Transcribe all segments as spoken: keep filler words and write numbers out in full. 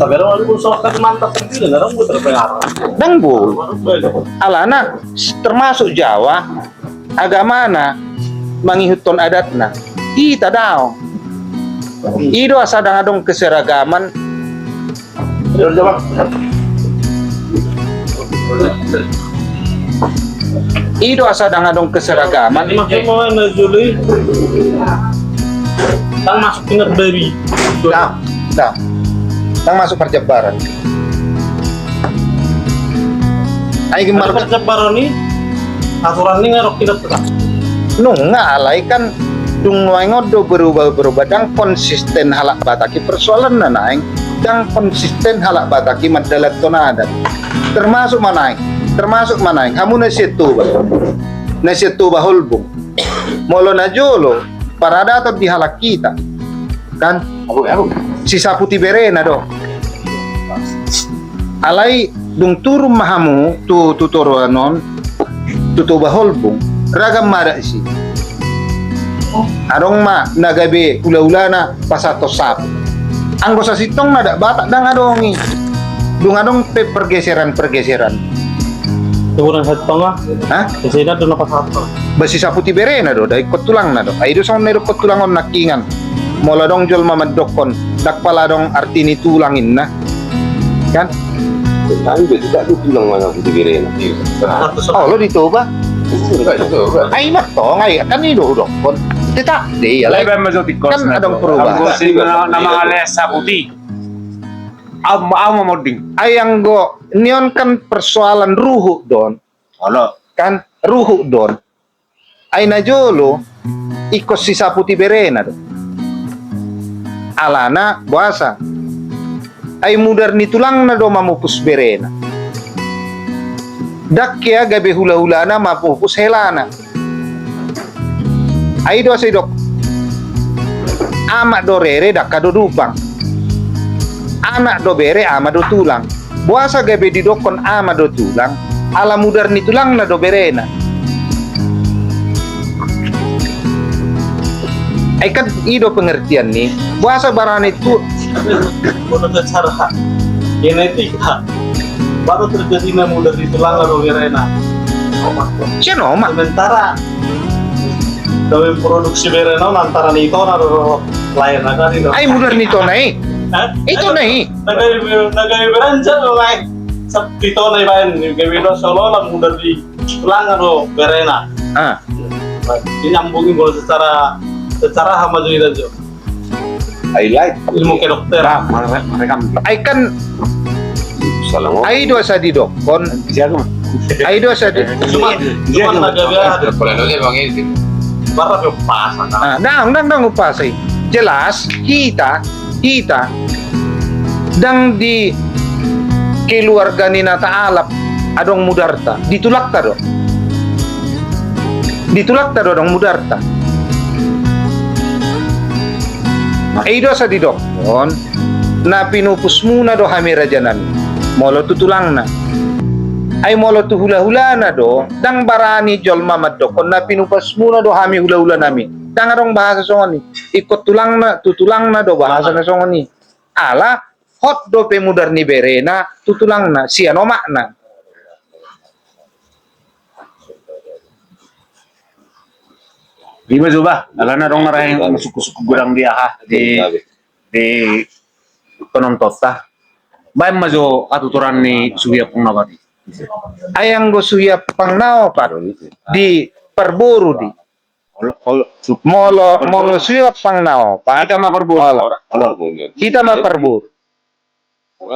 Tapi orang itu soal mantap sendiri, orang gue terpengaruh. Ndang boi. Alana termasuk Jawa, agamana mangihuthon adatna. Hita daong. I do asa ndang adong keseragaman. I do asa ndang adong keseragaman. Ini makanya mau na Juli. Tang masuk ingat babi. Dah, dah. Tang masuk parjabaran. Ai gimana? Parjabaran ni aturan ni ngarok kita. Nunga alai kan dung nuaeng on do berubah-berubah, ndang konsisten halak Batak i persoalanna naeng, ndang konsisten halak Batak i mandalanhon adat. Termasuk ma naeng, termasuk ma naeng hamu na sian Toba, na sian Toba Holbung. Molo na jolo paradaton di halak hita kan, sisaputi berena do. Alai dung turun ma hamu tu, tu toruan on, tu Toba Holbung, ragam ma adat disi. Adong ma na gabe hulahulana pasahathon saput. Anggo sasintongna adat Batak ndang adong i. Dung adong pe pergeseran-pergeseran. Tulang sasintongna? Hah? Sasintongna do na pasahathon. Ba sisaputi berena do, ndang ingkon tulangna do. Ai do songon na idokkon tulang on nangkiningan. Molo adong jolma mandokkon, ndang pala adong arti ni tulang inna. Kan? Kan be tidak ada tulang mana putih berena. Olo di Toba. Ai mattong ai kan i do hudokkon. Tetap de i alai kan adong perubahan. Nama ale saputi. Am am monding. Ai anggo ni on kan persoalan ruhut do on. Kan ruhut do on. Ai na jolo ingkon sisaputi berena do. Alana boasa? Ai mudar ni tulangna do mamupus berena. Ndang hea gabe hulahulana mamupus helana. Ai do asa didok, amak do rere dangka do dupang. Anak do bere ama do tulang. Boasa gabe didokkon ama do tulang? Ala mudar ni tulangna do berena. Ai kan i do pengertian ni boasa barani tu. Bono secara genetika baru terjadi na mudar ni tulangna do berena. Sian omak. Sementara gabe produksi berena on antara ni itona do lahirna kan i do. Ai mudar ni itona i. Itona i. Na gabe beranjak do lain. Sab itona i baen gabe do seolah-olah mudar ni tulangna do berena. Ah. Ini nyambungin bola secara secara hama jadi aja. Ai lain. Ilmu kedokteran. Ai kan. Ai do asa didokkon. Ai do asa di. Cuma cuma na gabe. Bara pe pasan. Ah, ndang ndang ndang upas i. Jelas hita hita ndang di keluarga ni na taalap adong mudarta, di tulangta do. Di tulangta do adong mudarta. Ai do asa didokkon na pinupusmuna do hami rajanami molo tu tulangna. Ai molo tu hulahulana do ndang barani jolma mandokkon na pinupusmuna do hami hulahulanami. Ndang adong bahasa songon i. Ingkon tulangna tu tulangna do bahasa na songon i. Ala hot dope mudar ni berena tu tulangna sian omakna. Ima jo ba alana adong na rahe masuku-suku godang di aha di di penontonta. Baen ma jo atuturan ni suhi ampang na opat i. Ai anggo suhi ampang na opat di parboru di. Molo molo suhi ampang na opat. Hita ma parboru. Hita ma parboru.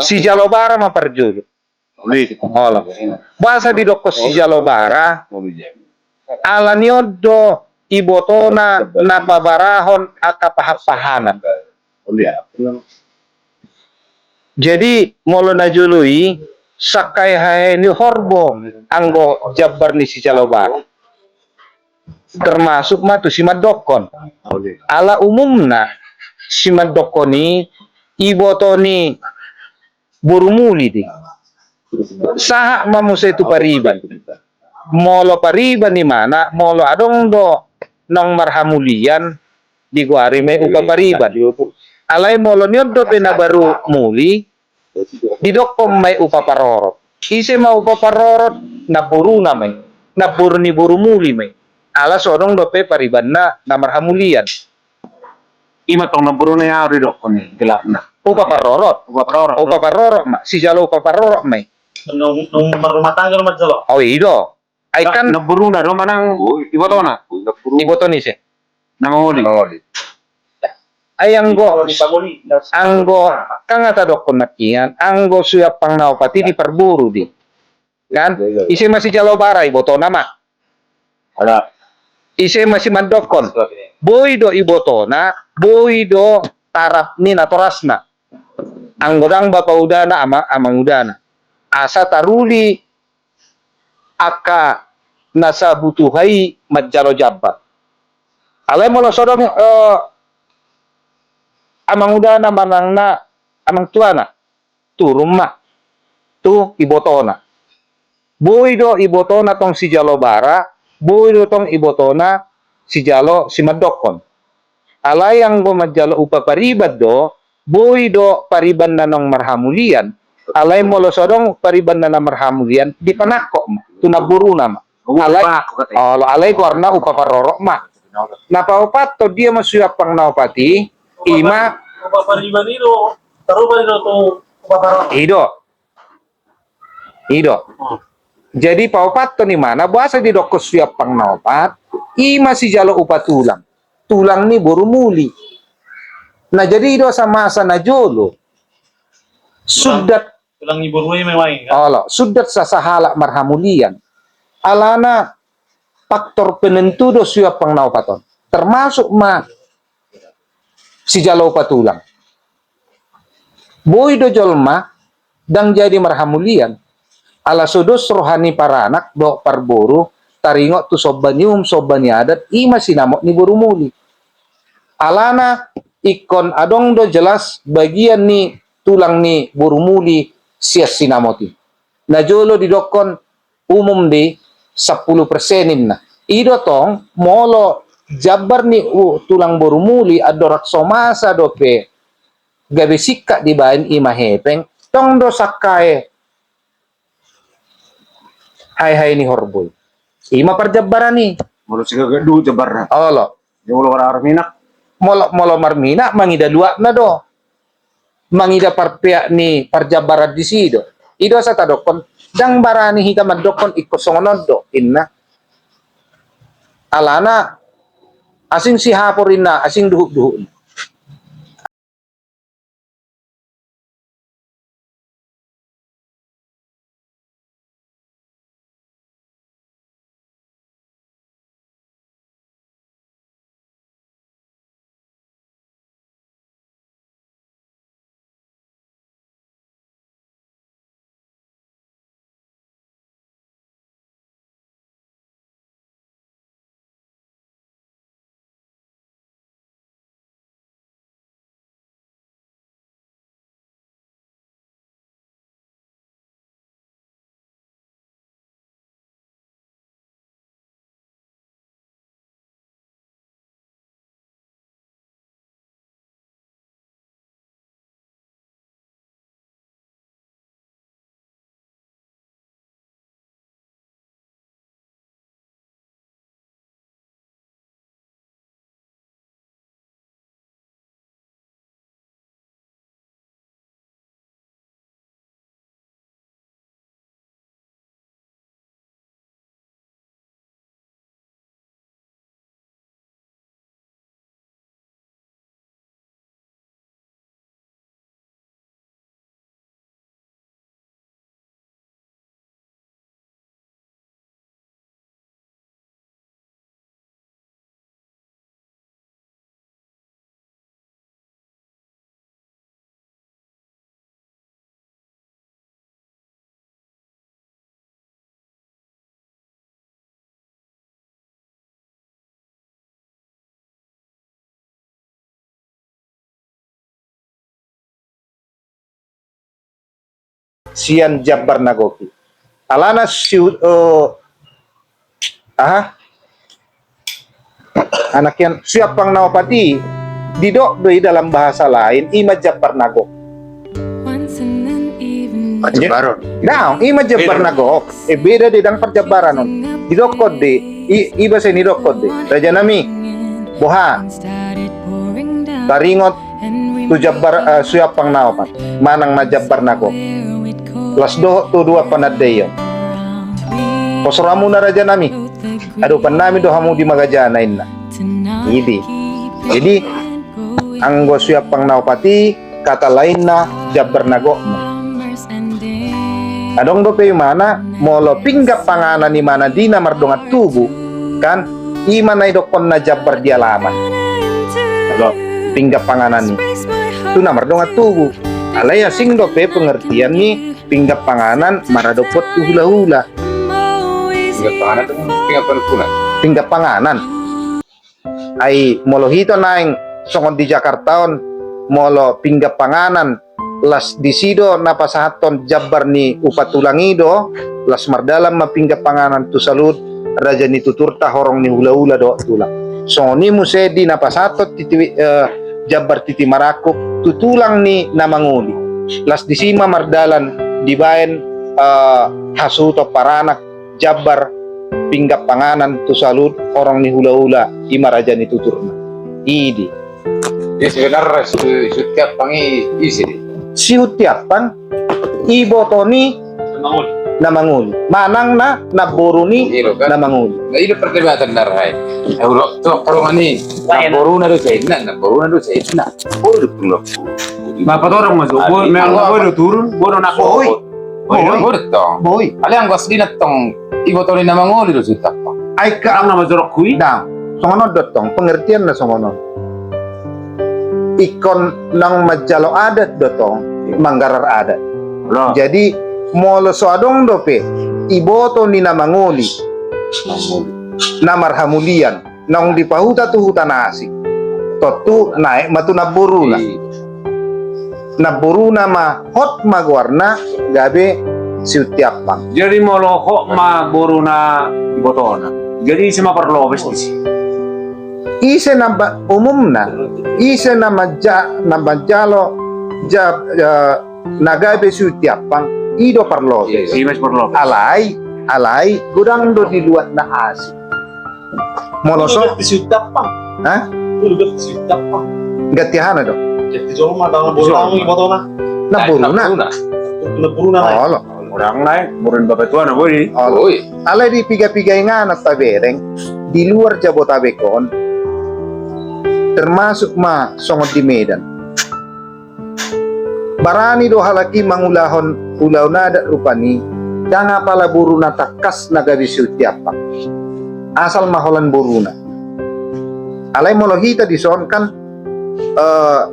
Sijalo bara ma parjolo. Boasa didokkon sijalo bara? Ala ni on do ibotona na pabarahon angka pahanpahanan. Jadi molo na jolo i sangkahehehon ni horbo anggo jambar ni sijalo bara. Termasuk ma tu simandokkon. Ala umumna simandokkon i iboto ni boru muli di. Sahat ma muse tu pariban. Molo pariban imana molo adong do naung marhamulian digoari ma i upa pariban. Alai molo ni on dope na baru muli Didokkon ma i upa parorot. Ise ma upa parorot? Namboruna ma i. Namboru ni boru muli ma i. Ala so adong dope paribanna na marhamulian. Ima tong namboruna i, aha didokkon i gelarna? Upa parorot. Upa parorot. Upa parorot ma. Sijalo upa parorot ma i. Nung, nung marrumah tangga do manjalo. O, i do. Ai kan namboruna do manang ibotona? Ibotona ise? Na mangoli. Mangoli. Ai anggo, anggo, kan nga tadokkon nangkin, anggo suhi ampang na opat i di parboru do i. Kan? Iya, iya, iya. Ise ma sijalo bara? Ibotona ma. Ise ma simandokkon? Boi do ibotona, boi do taraf ni natorasna. Anggo ndang bapaudana, ama, amangudana. Asa taruli angka na sabutuha i manjalo jambar. Alai molo so adong, eh, amangudana manang na amangtuana, turun ma tu ibotona. Boi do ibotona tong sijalo bara, boi do tong ibotona sijalo simandokkon. Alai anggo manjalo upa pariban do, boi do pariban na naung marhamulian. Alai molo so adong pariban na naung marhamulian, dipanangkok ma tu namboruna ma. Alai, olo, alai goarna upa parorot ma. Na paopathon, dia ma suhi ampang na opat i? Ima upa pariban i do, tarupa i do tu upa parorot. I do. I do. Jadi paopathon, imana boasa didokkon suhi ampang na opat? Ima sijalo upa tulang, tulang ni boru muli. Na jadi i do asa masa na jolo. Sudat. Tulang ni boru i memang, kan? Olo, sudat sasahalak marhamulian. Alana faktor penentu do suhi ampang na opat on. Termasuk ma sijalo upa tulang. Boi do jolma ndang jadi marhamulian ala so dos roha ni paranak dohot parboru taringot tu somba ni uhum, somba ni adat, ima sinamot ni boru muli. Alana ingkon adong do jelas bagian ni tulang ni boru muli sian sinamot i. Na jolo didokkon umum do i, sampulu persen inna. I do tong, molo jambar ni, uh, tulang boru muli andorang so masa dope gabe singkat dibaen, ima hepeng, tong do sangkae hae-hae ni horbo i. Ima parjambaran i. Molo singkat do jambarna. Olo. Ia molo marminak. Molo, molo marminak, mangida luatna do. Mangida parpeak ni parjambaran disi do. I do asa tadokkon, ndang barani hita mandokkon ingkon songon on do, inna. Alana asing sihapor inna, asing duhut-duhut. Sian jambar na gok i. Alana si, eh, aha? Anak ian, suhi ampang na opat i, didok do i dalam bahasa lain, ima jambar na gok. Once and then Parjambaran. Daong, ima jambar na gok. Eh, beda de, ndang parjambaran on. Didokkon de, i, iba sai nidokkon de. Raja nami, boha? Taringot tu jambar, eh, Siampang na opat. Manang na jambar na gok. Las dohot tu dua panandaion. Poso ramuna raja nami. Adopan nami do hamu di magajana inna. Idi. Jadi, anggo Siampang na opat i, kata lainna jambar na gok ma. Adong dope imana, molo pinggan panganan imana di na mardongan tubu, kan, ima na idokkonna jambar di alaman. Olo. Pinggan panganan i tu na mardongan tubu. Alai asing dope pengertian ni pinggan panganan maradophon tu hulahula. Pinggan panganan tu pinggan panganan. Pinggan panganan. Ai molo hita naeng songon di Jakarta on, molo pinggan panganan, las disi do na pasahathon jambar ni upa tulang i do, las mardalan ma pinggan panganan tu saluhut raja ni tuturta horong ni hulahula dohot tulang. Songon i muse di na pasahathon titi, eh, jambar titi marangkup tu tulang ni na mangoli. Las disi ma mardalan dibaen, eh, hasuhuton paranak jambar pinggan panganan tu saluhut horong ni hulahula, ima raja ni tuturna. Idi. Jadi sebenarna si, si Siampang i ise do? Si Siampang i iboto ni na mangoli. Na mangoli. Manang na, namboru ni na mangoli. Na i do perdebatan na ra i. Namboruna do sainna, namboruna do sainna. Boi do turun. Boi do na. Boi. Boi do tong. Boi. Alai anggo aslina tong iboto ni na mangoli do si Siampang. Ai ka na majorok hui. Ndang. Songon on do tong, pengertianna songon on. Ingkon naung manjalo adat do tong, manggarar adat. Jadi, molo so adong dope iboto ni na mangoli, na marhamulian, naung dipahuta tu huta na asing, tontu naek ma tu namboruna. Namboruna ma hot ma goarna gabe Siampang. Jadi molo hot ma boruna ibotona, jadi ise ma parlopes disi? Ise na ba-, umumna, ise na manja-, na manjalo ja-, ja-, na gabe Siampang, i do parlopes. Alai, alai godang do di luat na asing. Molo so. Siampang. Hah? Ganti aha na do? Ganti jolma. Namboruna. Namboruna. Olo. Godang na i, boru ni bapa tuana boi. Olo. Alai di piga-piga inganan tabereng di luar Jabotabek on, termasuk ma songon di Medan. Barani do halak i mangulahon ulaon adat rupani, ndang apala boruna tangkas na gabe Siampang. Asal ma holan boruna. Alai molo hita dison kan, eh,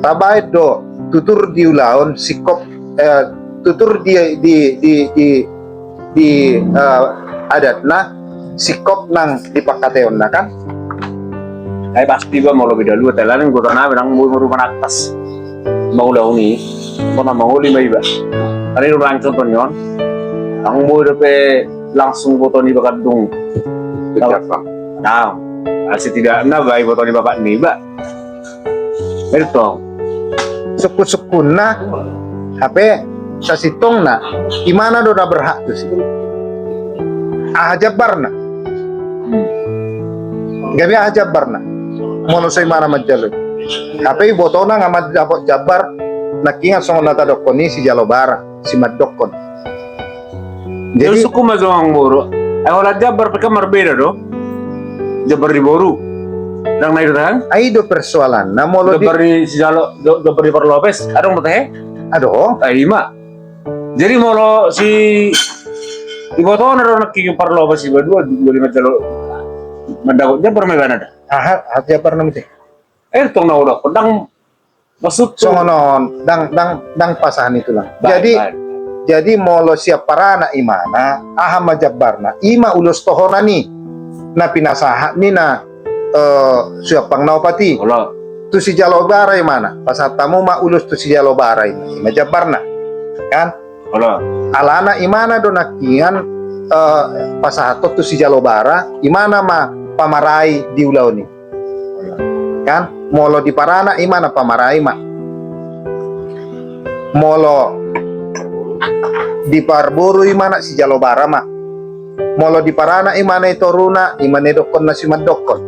tabaen do tutur di ulaon singkop, eh, tutur di, di, di, di di, eh, adatna, singkop nang di pangkataionna kan. Ai pasti iba molo beda luat, alani godang na iba nang boi marumah na atas. Mangulahon i, pernah mangoli ma iba. Kan i do nang contohna on. Nang boi dope langsung iboto ni iba kandung. Nah, setidakna ba iboto ni bapak ni iba. Bertong. Sungkun-sungkunna, hape sasintongna, imana do na berhak tusi. Aha jambarna? Gabe aha jambarna? Molo so imana manjalo. Hape ibotona nga mandapot jambar, nangkingan songon na tadokkon i sijalo bara, simandokkon. Jadi sungkun ma jo amangboru. Ai holan jambar pe kan marbeda do. Jambar ni boru. Ndang na i do tahe? Ai do persoalanna molo jambar ni sijalo, jambar ni parlopes. Adong do tahe? Adong. Ai ima. Jadi molo si ibotona do nangkin parlopes iba dua, dua lima jalo. Mandapot jambar ma ibana da. Aha, aha jambarna muse? Eh, tong na udah pedang. Maksudku songon on, ndang, ndang, ndang pasahan i tulang. Jadi, jadi molo sian paranak imana, aha ma jambarna, ima ulos tohonan i, na pinasahat ni na, eh, Siampang na opat i. Tu sijalo bara imana, pasahat hamu ma ulos tu sijalo bara i, ima jambarna. Kan? Alana imana do nangkinan, eh, pasahathon tu sijalo bara, imana ma pamarai di ulaon i. Kan? Molo di paranak imana pamarai ma. Molo di parboru imana, sijalo bara ma. Molo di paranak imana, i toruna, ima na idokkonna simandokkon.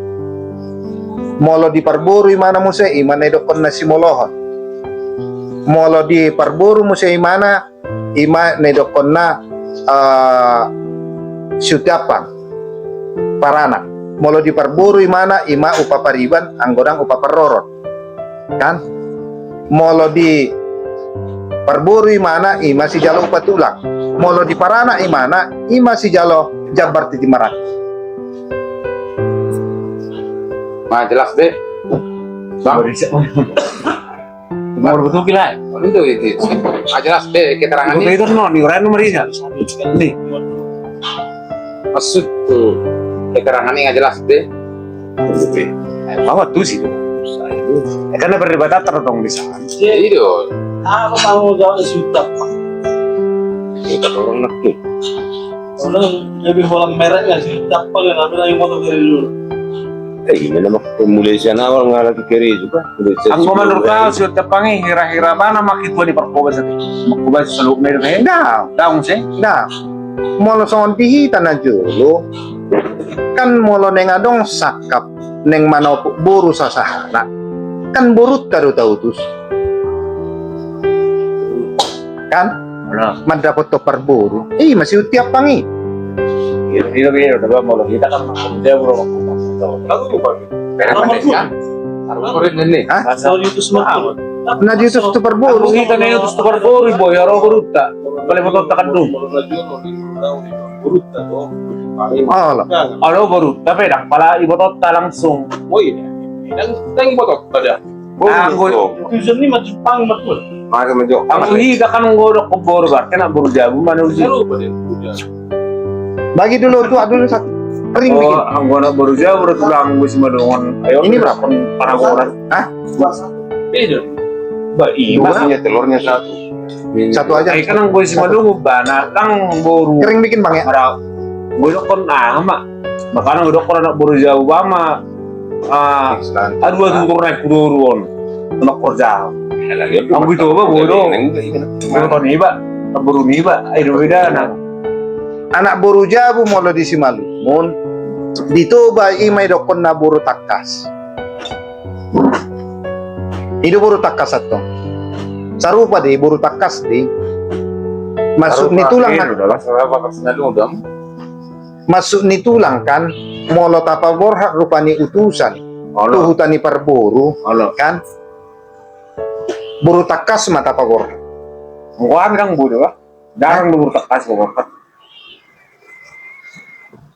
Molo di parboru imana muse, ima na idokkonna simolohon. Molo di parboru muse imana, ima na idokkonna, eh, siutiampang, paranak. Molo di parboru imana, ima upa pariban, anggo dang upa parroron. Kan? Molo di parboru imana, ima sijalo upa tulang. Molo di paranak imana, ima sijalo jambar titi maranggi. Ma jelas be. Bang. Mau betul gila. Itu itu. Ah, jelas be keterangan. Itu itu no, ni orang nomor ini. Ni. Maksud tu keterangan ini jelas be. Apa tu sih? Eh, karena perdebatan tertong di sana. Iya. Apa tanggung jawab si Utap? Kita orang ngerti. Orang lebih bola merahnya si Utap, kan, tapi lagi motor dari dulu. Eh, ini nama mulai sian awal ngalaki kere juga. Anggo manurut au, si Utap i hira-hira mana maki tua di parkoba sate. Parkoba selalu merah. Nda, daung se. Nda. Molo songon di hita na jolo, kan molo naeng adong sangkap naeng manopot boru sasahalak, kan borunta do tautus. Kan? Mandapothon parboru. Ima si Utiampang i. Iya, iya, iya, molo hita kan maksudnya, bro. Hah? Na diutus tu parboru. Hita na diutus tu parboru, boy, aro borunta. Bale botonta kan dung. Alo. Alo borunta pe dang pala ibotonta langsung. Oh iya. Dang, dang ibotonta da. Anggo tujuan ni ma Jepang ma tuan. Anggo hita kan anggo dok boru, berarti anak boru jabu mana uji. Bagi dulu, tuak dulu satu. Kering dikit. Anggo anak boru jabu, boru tulang, boru Simalungun. Ini berapa? Paragoran. Hah? Beda. Ba, iya. Dua. Maksudnya telurnya satu. Satu aja. Eh, kan anggo Simalungun ba, na kan boru. Kering dikit, Bang, ya. Anggo dokkon ama. Makana anggo dokkon anak boru jabu ba ma. Ah, aduh, aduh, turun naik kudoru on. Anak kerja. Anggo itu ba, boy do. Boru ni ba. Boru ni ba. Ai do beda na. Anak boru jabu molo di Simalungun, di Toba ima idokkonna boru tangkas. I do boru tangkas antong. Sarupa do i, boru tangkas do i. Maksud ni tulang kan. Maksud ni tulang kan, molo tapaborhat rupani utusan tu huta ni parboru, kan? Boru tangkas ma tapaborhat. Anggo ami dang boru ba. Jarang do boru tangkas borhat.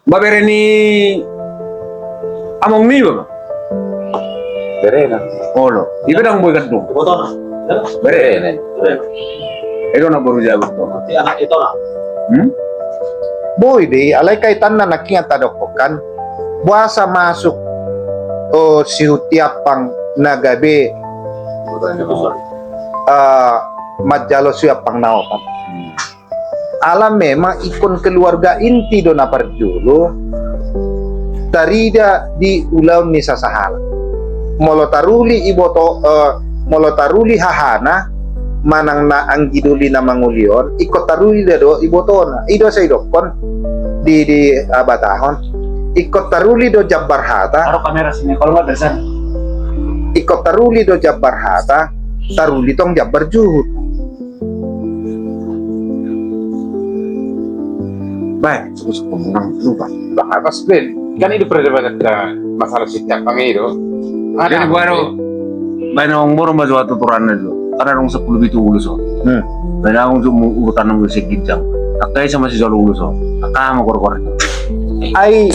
Ba bere ni among niba ba? Berena. Olo. Iba dang boy gandung. Berena. Berena. Itu anak boru jabu. Anak itu lah. Hmm? Boy do i, alai kaitanna nangkin tadokkon kan. Boasa masuk, oh, si Utiampang na gabe, eh, manjalo siutiampang na opat. Ala memang ingkon keluarga inti do na parjolo tarida di ulaon ni sasahalak. Molo taruli iboto, eh, molo taruli hahana manang na anggi doli na mangoli on, ingkon taruli da do ibotona. I do asa idokkon di, di, eh, batahon. Ingkon taruli do jambar hata. Taruh kamera sini, kalau nggak dari sana. Ingkon taruli do jambar hata, taruli tong jambar juhut. Baik, terus ngomong lupa. Bah, atas ben. Kan itu perdebatan masalah siutiampang itu. Jadi baru baen on boru ma jo atuturanna jo. Kan adong sampulu pitu ulos on. Hmm. Baen on jo urutanna muse ginjang. Angka i sama sijalo ulos on. Angka ma korkor. Ai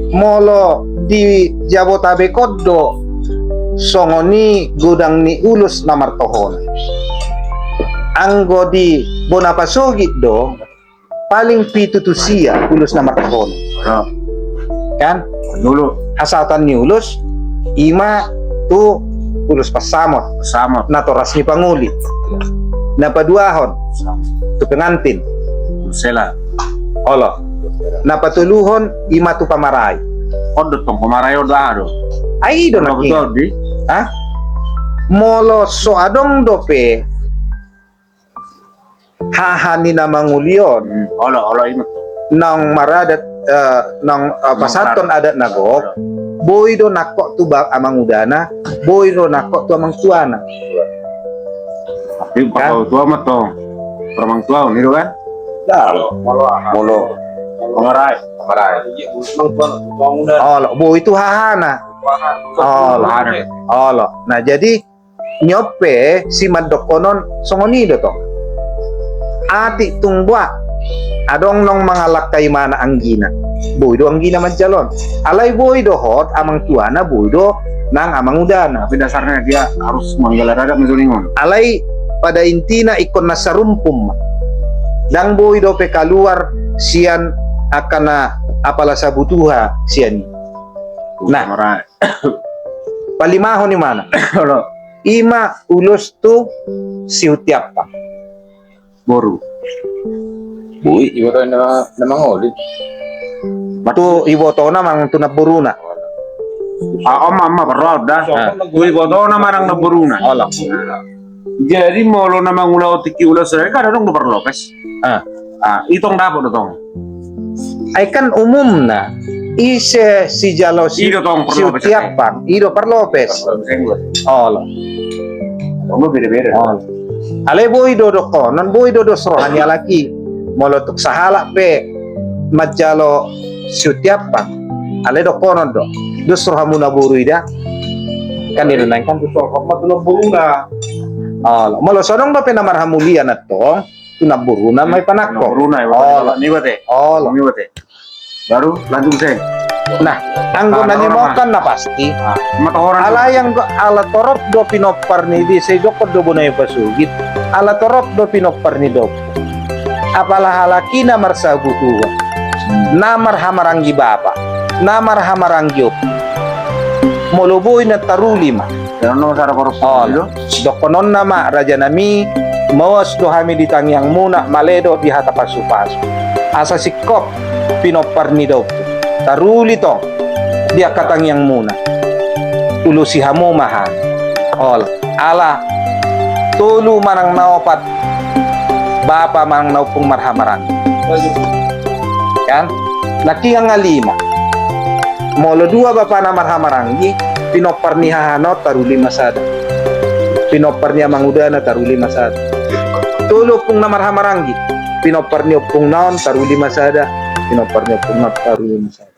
molo di Jabotabek on do songon i godang ni ulos na martohonan. Anggo di bona pasogit do paling pitu tu sia ulos na martohonan. Kan? Dulu. Hasahatan ni ulos ima tu ulos pansamot. Pansamot. Natoras ni pangoli. Na paduahon tu pengantin. Sela. Olo. Na patoluhon ima tu pamarai. On do tong pamarai on do aha do? Ai do na betul di. Hah? Molo so adong dope haha ni na mangoli on. Hmm, olo, olo, ima. Naung maradat, eh, naung, eh, pasahathon adat na gok, boi do nangkok tu ba-, amangudana, boi do nangkok tu amangtuana. Kan? Tua ma tong. Amangtua on, i do kan? Molo, molo. Molo. Molo rai. Molo rai. Olo, boi tu hahana. Olo. Olo. Nah, jadi, nion pe, simandohonon, songon i do tong. Atik tung boha, adong naung mangalangka imana anggina. Boi do anggina manjalo on. Alai boi dohot, amangtuana, boi do nang amangudana. Tapi dasarnya dia harus manggalar adat manjalo on. Alai pada intina ingkon na sarumpum ma. Ndang boi dope kaluar sian angka na apala sabutuha sian i. Nah, palimahon imana. Olo. Ima ulos tu Sihuntiampang. Boru. Boi, ibotona na mangoli. Tu ibotona manang tu namboruna. Ah, om, om, parrohahon da. Ah. Tu ibotona manang namboruna. Olo. Jadi molo na mangulahon tingki ulos, kan adong do parlopes. Ah. Ah, i tong dapot do tong. Ai kan umumna, ise sijalo si-, i do tong parlopes. Sihuntiampang, i do parlopes. Parlopes, i do. Olo. Olo, beda-beda. Olo. Alai boi do dohonon, boi do dos roha ni halak i. Molo tung sahalak pe manjalo Sihuntiampang, alai dohonon do, dos rohamuna boru i da. Kan i do naeng kan. Dos roha ma tu namboruna. Olo. Molo so adong dope na marhamulian antong, tu namboruna ma i panangkok. Namboruna, i. Olo. Olo. Baru lanjut, Seng. Nah, anggo na lima on kan na pasti. Alai anggo ala torop do pinompar ni, di sai dohonon do bona i pasugit. Ala torop do pinompar ni dohot. Apala halak i na marsabutuha. Na marhamaranggi bapa. Na marhamaranggi ompu. Molo boi na taruli ma. Dohononna ma raja nami, maos do hami di tangiangmuna, male do di hata pasupasu. Asa singkop pinompar ni dohot. Taruli tong di angka tangiangmuna. Ulosi hamu ma hami. Olo. Ala tolu manang na opat bapa manang na ompung marhamaranggi. Kan? Nangkin angka lima. Molo dua bapana marhamaranggi, pinompar ni hahana on taruli ma sada. Pinompar ni amangudana taruli ma sada. Tolu ompungna marhamaranggi, pinompar ni ompungna on taruli ma sada. Pinompar ni ompungna on taruli ma sada.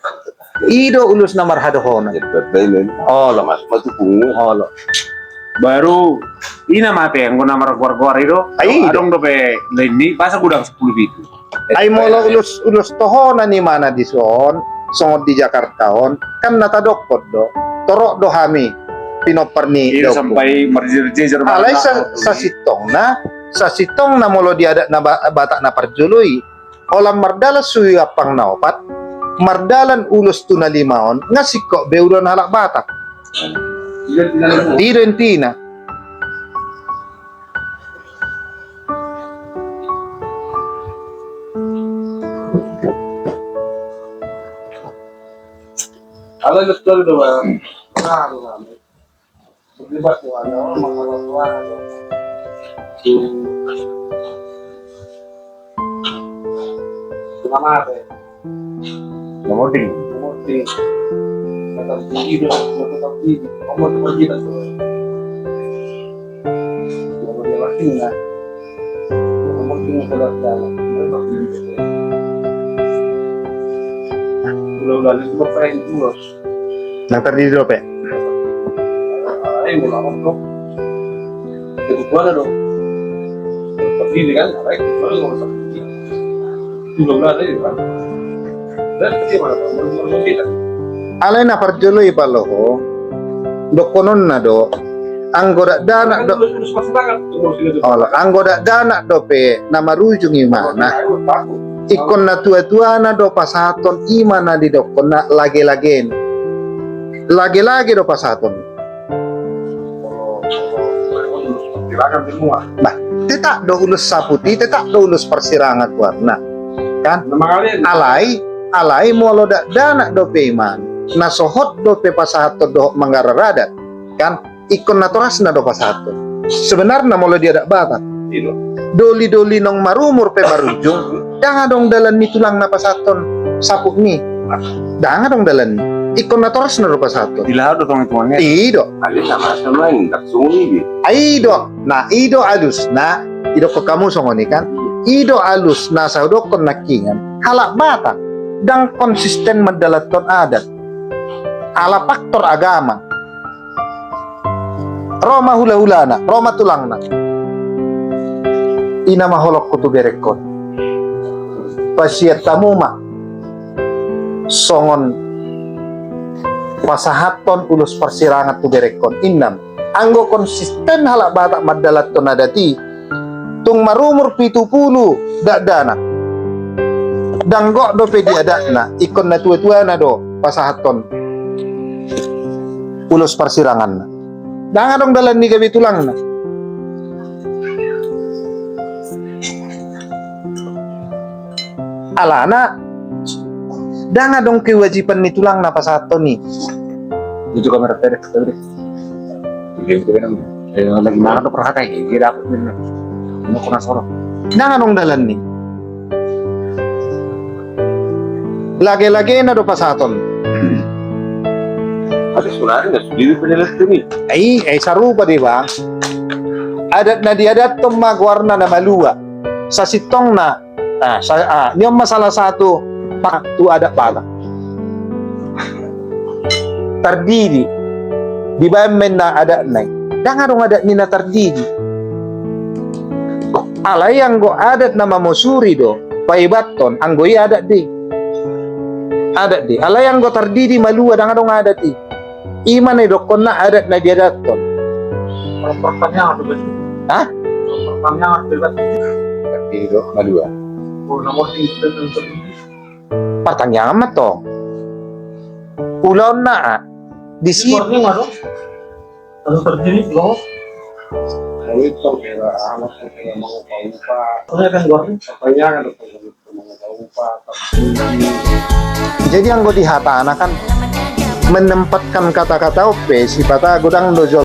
I do ulos na marhadohonon. Olo. Olo. Baru i nama pe anggo na margoar-goar i do. Ai, i do. Adong dope lain ni, masa godang sampulu pitu. Ai molo ulos, ulos tohonan imana dison, songon di Jakarta on, kan na tadokkon do. Torop do hami pinompar ni dohot. Sampai marjejer-jejer. Alai sa-, sasintongna, sasintongna molo di adat na ba-, Batak na parjolo i, holan mardalan Sihuntiampang na opat, mardalan ulos tu na lima on, nga singkop be ulaon halak Batak. I do intina. Ala ulos tolu do, Bang. Terlibat tu ada orang mengalah suara tu. Selamat ya. Nomor tiga. Nomor tiga. Kata tinggi dia, nomor tiga. Nomor tiga. Nomor dia lagi, nah. Nomor tiga sudah jalan. Udah, udah, itu berapa yang ulos? Nang tardidi dope. Alai na parjolo i paloho, dohononna do, anggo dakdanak do-, olo, anggo dakdanak dope na marujung imana. Ingkon na tua-tuana do pasahathon ima na didokkonna lage-lagena. Lage-lage do pasahathon. Bah, tetap do ulos saput i, tetap do ulos parsirangan goarna. Kan? Alai, alai molo dakdanak dope imana, na so hot dope pasahathon dohot manggarar adat. Kan? Ingkon natorasna do pasahathon. Sebenarna molo di adat Batak, Doli-doli naung marumur pe marujung, ndang adong dalan ni tulang na pasahathon saput ni. Ndang adong dalan ni. Ingkon na torasna do pasahathon. Dilaha do tong i tuan i. I do. Alus sama-sama, ndang songon i be. I do. Nah, i do alusna. Didokkon hamu songon i kan. I do alusna, sai hudokkon nangkiningan. Halak Batak ndang konsisten mandalanhon adat. Ala faktor agama. Ro ma hula-hulana, ro ma tulangna. I ma holongku tu berengkon. Pasian hamu ma songon pasahathon ulos parsirangan tu berengkon. Inna ma, anggo konsisten halak Batak mandalanhon adat i, tung marumur pitu pulu dakdanak, ndang gok dope di adatna, ingkon na tua-tuana do pasahathon ulos parsiranganna. Ndang adong dalan ni gabe tulangna. Alana ndang adong kewajiban ni tulangna pasahathon i. Itu kamera tadi, tadi. Dia itu kan, eh, lagi makan tuh perhatian, dia dapet ini. Mau kena sorot. Ndang adong dalan ni. Lage-lagena do pasahaton. Ada sunari na sudiri penelek tu ni. Ai, ai sarupa do, Bang. Adat na diadathon ma goarna na malua. Sasintongna, ah, sa-, ah, ni on ma salah satu pa-, tu adat Batak. Tardidi. Dibaen ma inna adatna i. Ndang adong adat ni na tardidi. Alai anggo adat na mamosuri do pahebathon, anggo i adat do i. Adat do i. Alai anggo tardidi malua, ndang adong adat i. I ma na didokkonna adat na diadathon. Hah? Tardidi do malua. Partangiangan ma tong. Ulaonna, ah, di si- Warning ma do. Anu tardidi, lo. Kawin tong, kira anak, kira mangupa-upa. Soalnya kan warning. Partangiangan do tong, mangupa-upa. Jadi anggo di hatana kan menempatkan kata-kata on pe sipata godang do jol